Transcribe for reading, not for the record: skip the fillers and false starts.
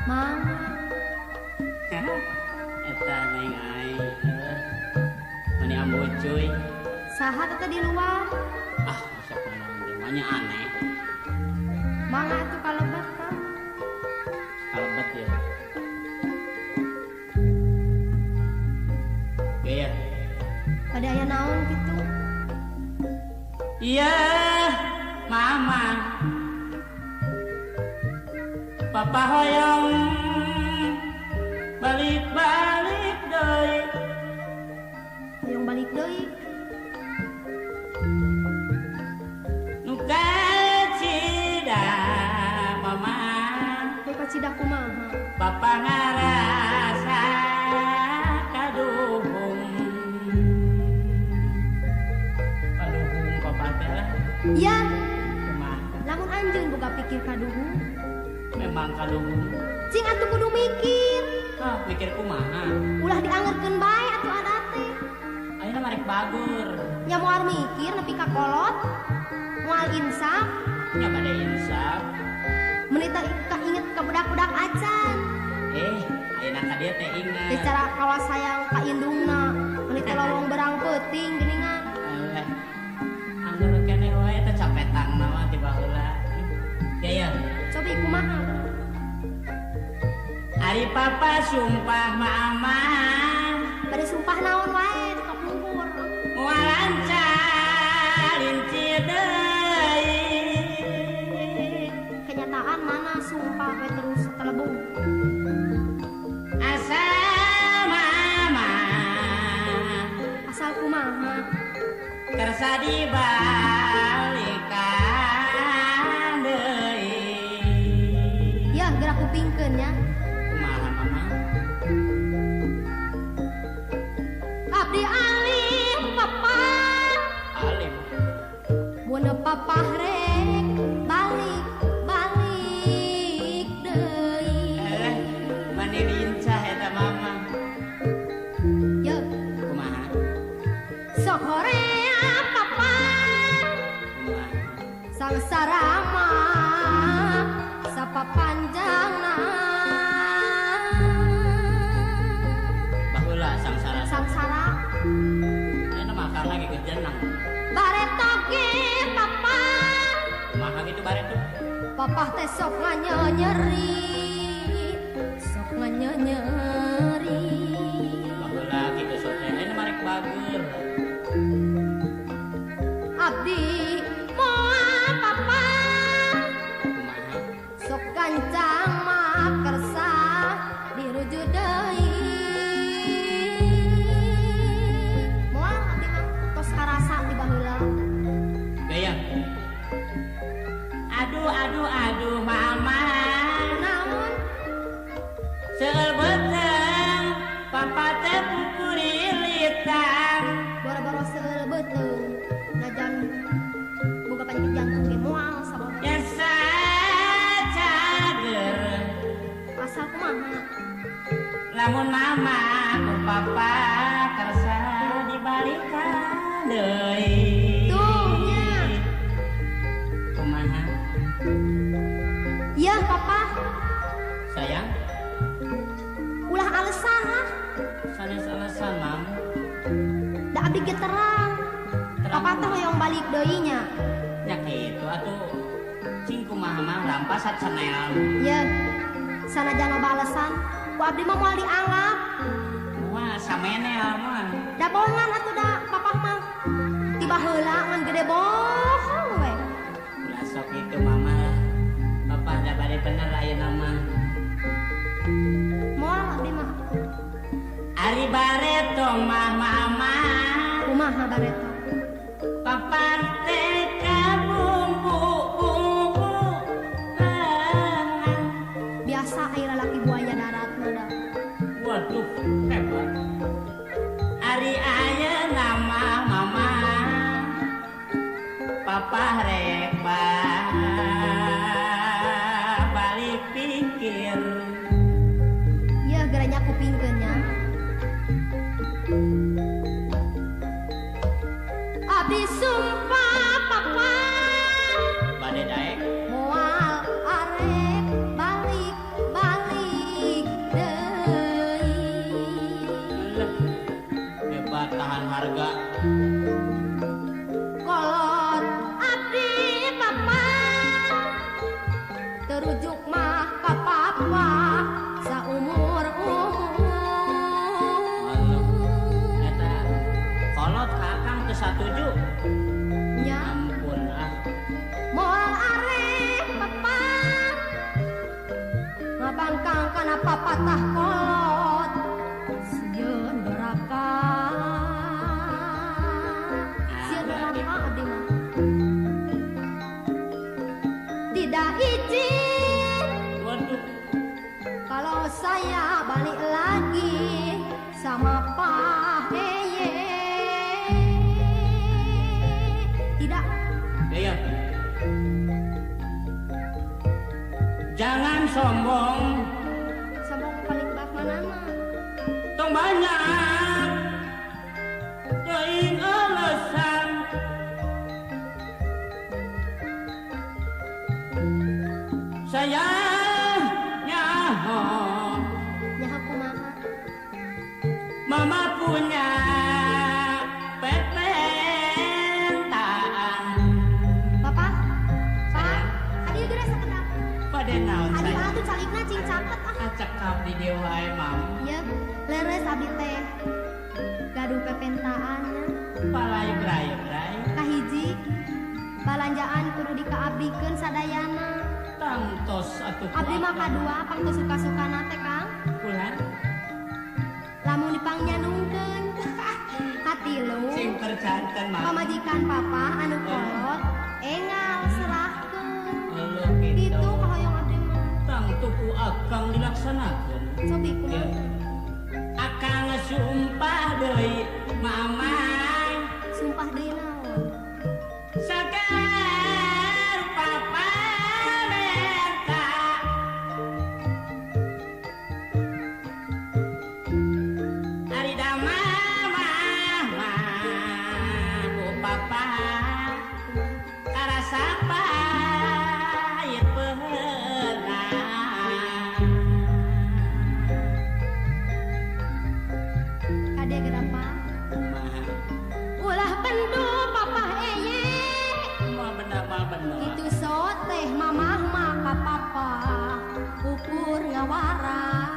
Mangga. Eta neng ai. Mani ambu cuy. Saha teh di luar? Ah, sok naon teh mah nya aneh. Mangga atuh kalebet tah. Kalebet ya. Gaya. Pada aya naon kitu? Iya, mama. Papa hoyong balik-balik deui. Hoyong balik deui. Nu kacida mama. Nu kacida kumaha? Papa ngarasa kaduhung. Kaduhung papa teh lah. Iya. Kumaha? Lamun anjeun boga pikir kaduhung. Memang kaduhung. Cing atuh kudu mikir. Ah, mikir kumaha? Ulah diangerkeun bae atuh adat teh. Ayeuna marek bagur. Nya moal mikir nepi ka kolot. Moal insaf. Nya bade insaf. Meuni teh inget ka budak-budak acan. Ayeuna ka dieu teh inget. Teh cara kawas sayang ka indungna. Meuni teh lolong berang peuting geuningan. Anggur keneh wae teh capetang mah ti baheula. Gaya. Cobi kumaha? Ari papa sumpah mama. Bade sumpah naon wae kapungkur. Moal lancar lincir deui. Kenyataan mana sumpah we terus telebung. Asa mama. Asal kumaha? Kersa dibalikan deui. Ya gerak kupingkeun nya. Kumaha mama? Abdi alim papa. Alim. Mun papa rek balik balik deui. Mani lincah eta mama. Ye. Kumaha? Sok horea papa. Kumaha? Sangsara mah sapapanjangna. Baheula sangsara. Sangsara. Ayeuna mah akang lagi gejenang. Bareto ge papa. Kumaha kitu bareto? Papa teh sok nganyeri. Sok nganyeri. Baheula kitu sok teh ayeuna marek bager. Abdi moal papa. Kumaha? Sok gancang mah kersa dirujuk deui. Moal abdi mah tos karasa di baheula. Gaya. Aduh aduh aduh mama. Naon? Seueur beuteung papa teh pukurilitan. Boro-boro seueur beuteung najan boga penyakit jantung ge moal sabaraha. Biasa cager. Asal kumaha? Lamun mama ku papa kersa dibalikan deui. Tuh nya. Kumaha? Iya papa. Sayang. Ulah alesan ah. Sanes alesan mam. Da abdi ge terang. Papa teh hoyong balik deui nya. Nya kitu atuh. Cing kumaha mah rampas sacenel. Ye. Sanajan loba alesan, ku abdi mah moal dianggap. Moal samenel mah. Da bohongan atuh da papa mah. Tiba heula ngan gede bohong we. Ulah sok kitu mama. Papa da bade bener ayeuna mah. Moal abdi mah. Ari bareto mah mama. Kumaha bareto? Papa teh kabumbu-bumbu lengan. Biasa ai lalaki buaya darat mah da. Waduh, hebat. Ari ayeuna mah mama. Papa rek balik pikir. Ieu geranya kupingkeun nya. Abdi sumpah papa. Bade daek. Moal arek balik balik Ngabangkang kana papatah kolot sieun doraka. Sieun doraka abdi mah. Tidak izin. Waduh. Kalau saya balik lagi sama Pak Eye. Tidak. Iya. Jangan sombong. Sombong paling bak mana mah. Tong banyak teuing alasan. Saya nyaho. Nyaho kumaha? Mama punya permintaan. Papa? Pak, hadir geura sakedap. Pada naon Adi saya? Atuh calikna cing caket ah. Cekap di dieu wae, Mam. Ieu leres abdi teh. Gaduh pepentaanna. Palai bray-bray. Kahiji balanjaan kudu dikaabdikeun sadayana. Tangtos atuh. Abdi mah kadua pangtos suka-sukana teh Kang. Ulah. Lamun dipangnyanungkeun. Katilu. Sing perjanten, Mam. Pamajikan papa anu kolot engal serahkeun. Halo gitu. Kitu kahoyong abdi mah. Tangtu ku akang dilaksanakeun. Cobi kumaha? Akang sumpah deui, Mama. Sumpah deui naon? Sagar papa menta. Ari da mama ku papa karasa pahit peuheuna. Kade gerapa? Kumaha? Ulah bendu papa eye. Kumaha benda mah benda. Kitu soteh mamah mah ka papa ukur ngawara.